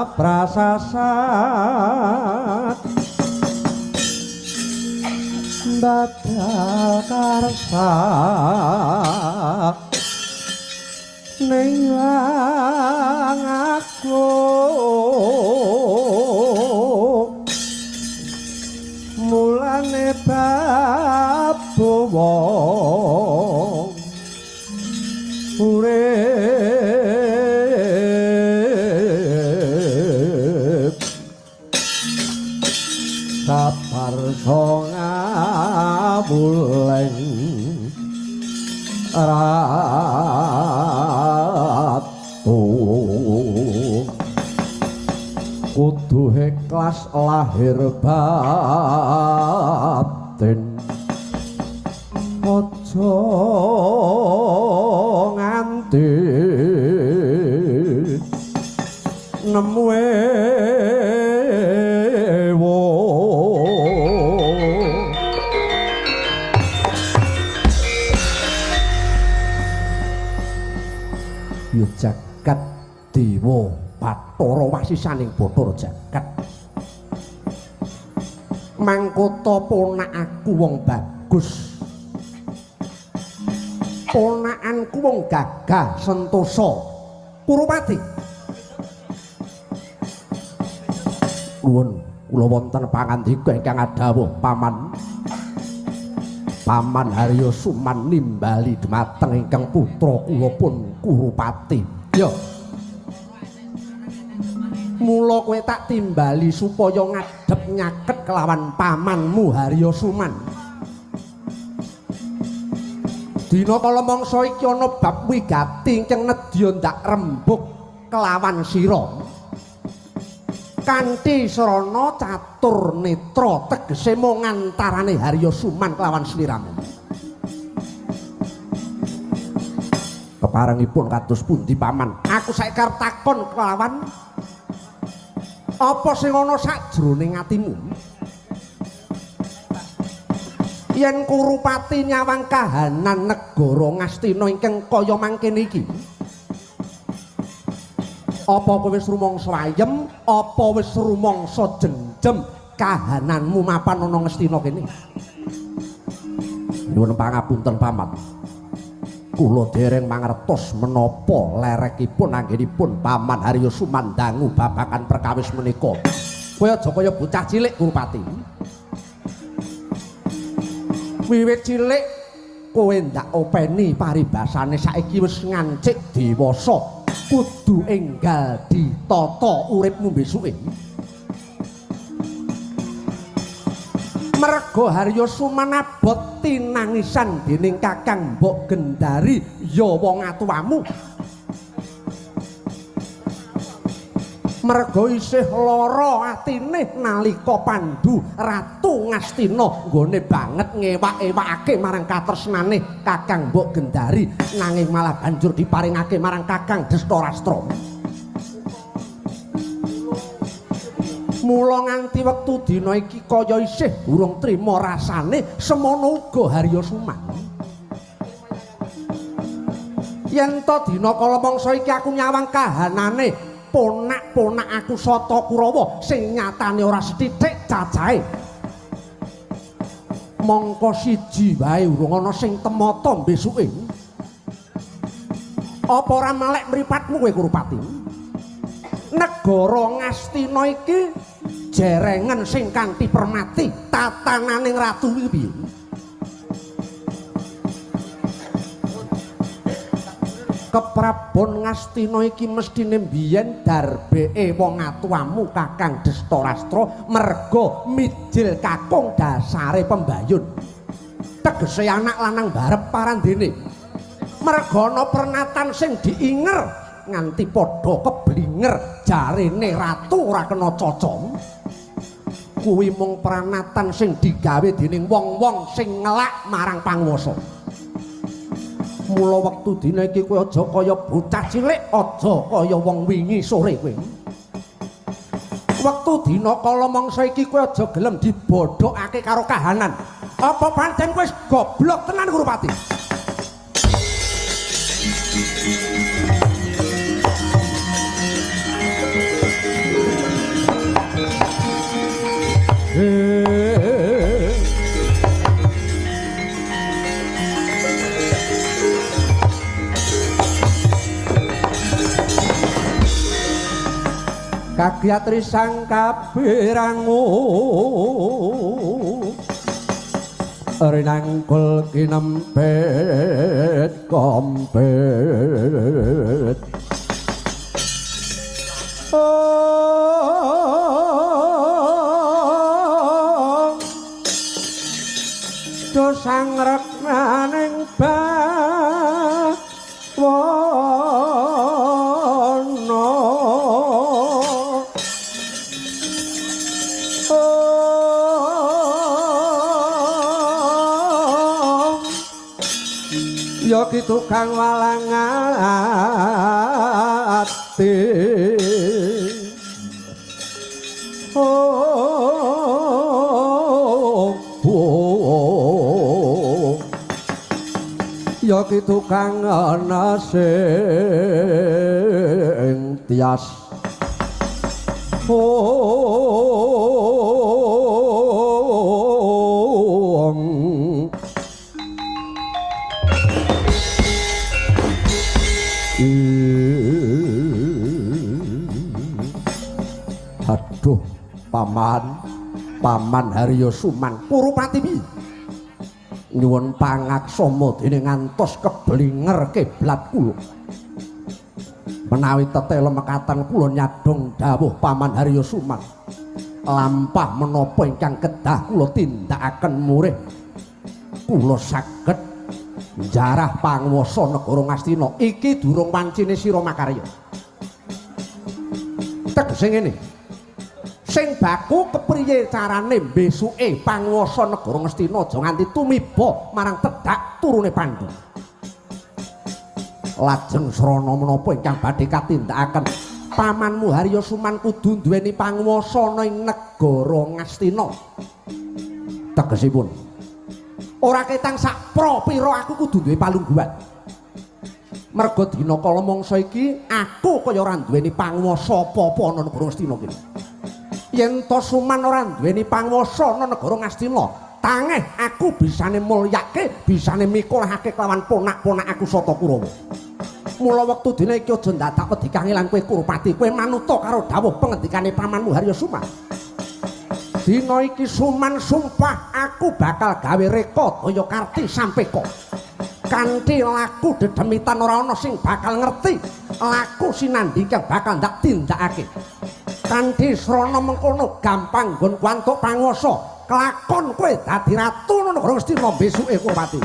Kaprasasat badal karsa ning aku mulane bab wong urip sabar ngawuleng ratu kudu ikhlas lahir batin aja nganti nemu ewo. Yo jagat dewa Bathara wasisaning Bathara jagat mangkota ponak aku wong bagus, ponakanku wong gagah sentosa Kurupati. Nuwun kula wonten pangandika ingkang adhawuh paman. Paman Haryo Suman nimbali dhumateng ingkang putra kula pun Kurupati. Ya. Mula kowe tak timbali supaya ngadhep nyaket kelawan pamanmu Haryo Suman. Dina kala mangsa iki ana bab wigati ingkang nedya ndak rembug kelawan sira. Kanthi srana catur netra tegese mung antarane Haryo Suman kelawan sliramu. Keparengipun kados pundi paman? Aku saiki arep takon kelawan apa sing ana sakjroning atimu? Yen Kurupati nyawang kahanan negara Ngastina ingkang kaya mangkene iki, apa kowe wis rumangsa ayem, apa wis rumangsa jenjem kahananmu mapan ana Ngastina kene? Nyuwun pangapunten paman, kula dereng mangertos menapa lerekipun anggenipun paman Haryo Suman dangu babagan perkawis menika. Kowe aja kaya bocah cilik Kurupati. Wiwit cilik kowe ndak openi paribasane saiki wis ngancik dewasa, kudu enggal ditata uripmu besuke. Merga Haryo Suman abot tinangisan dening Kakang Mbok Gendari ya wong atuwamu. Merga isih lara atine nalika Pandu Ratu Ngastina nggone banget ngewak-ewakake marang katresnane Kakang Mbok Gendari, nanging malah banjur diparingake marang Kakang Destarastra. Mula nganti wektu dina iki kaya isih durung trima rasane, semono uga Haryo Suman. Yen to dina kala mangsa iki aku nyawang kahanane ponak-ponak aku Sata Kurawa sing nyatane ora sethithik cacahe, mongko siji wae urung ana sing temata besuke. Apa ora melek mripatmu kowe Kurupati? Negara Ngastina iki jerengen sing kanthi permati tatananing ratu iki piye? Keprabon Ngastina iki mesthine biyen darbeke wong atuwamu Kakang Destarastra merga mijil kakung dasare pembayun, tegese anak lanang barep parandene. Merga ana pernatan sing diinger nganti padha keblinger jarene ratu ora kena cocom. Kuwi mung pranatan sing digawe dening wong-wong sing ngelak marang panguwasa. Mula wektu dina iki kowe aja kaya bocah cilik, aja kaya wong wingi sore kowe. Wektu dina kala mangsa iki kowe aja gelem dibodhokake karo kahanan. Apa pancen kowe wis goblok tenan Kurupati? Kagiat risang kabirangu rinangkul kinempit kompit. Oh, do sangreknaning bawana. Ya ki tukang walang ati. Oh, oh, ya ki tukang ana sing tias. Oh, aduh, paman, paman Haryo Suman Kurupati piye? Nyuwun pangaksama dene ngantos keblinger kiblat kula. Menawi tetela mekaten kula nyadong dawuh paman Haryo Suman. Lampah menapa ingkang kedah kula tindakaken murih. Kula saged njarah panguwasa negara Ngastina. Iki durung wancine sira makarya. Tegese ngene. Sing baku kepriye carane besuke panguwasa negara Ngastina aja nganti tumiba marang tedhak turune Pandhu. Lajeng srana menapa ingkang badhe katindakaken pamanmu Haryo Suman kudu duweni panguwasa ana ing negara Ngastina. Tegesipun ora ketang sak pra pira aku kudu duwe palungguhan. Merga dina kala mangsa iki aku kaya ora duweni panguwasa apa-apa ana negara Ngastina kene. Yen to Suman ora duweni panguwasa ana negara Ngastina, tangeh aku bisane mulyake, bisane mikolahake kelawan ponak-ponak aku Sata Kurawa. Mula wektu dina iki aja ndadak wedi kangelan kowe Kurupati, kowe manuta karo dawuh pengendikane pamanmu Haryo Suman. Dina iki Suman sumpah aku bakal gawe reka daya karti sampeka. Kanthi laku dedemitan ora ana sing bakal ngerti laku sinandhi kang bakal ndak tindakake. Kanthi srana mengkono gampang nggon kuantuk panguwasa, kelakon kowe dadi ratu nang negara Ngastina besuke Kurupati.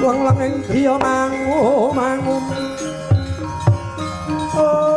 Leng-leng ing griya mangu-mangu. Oh,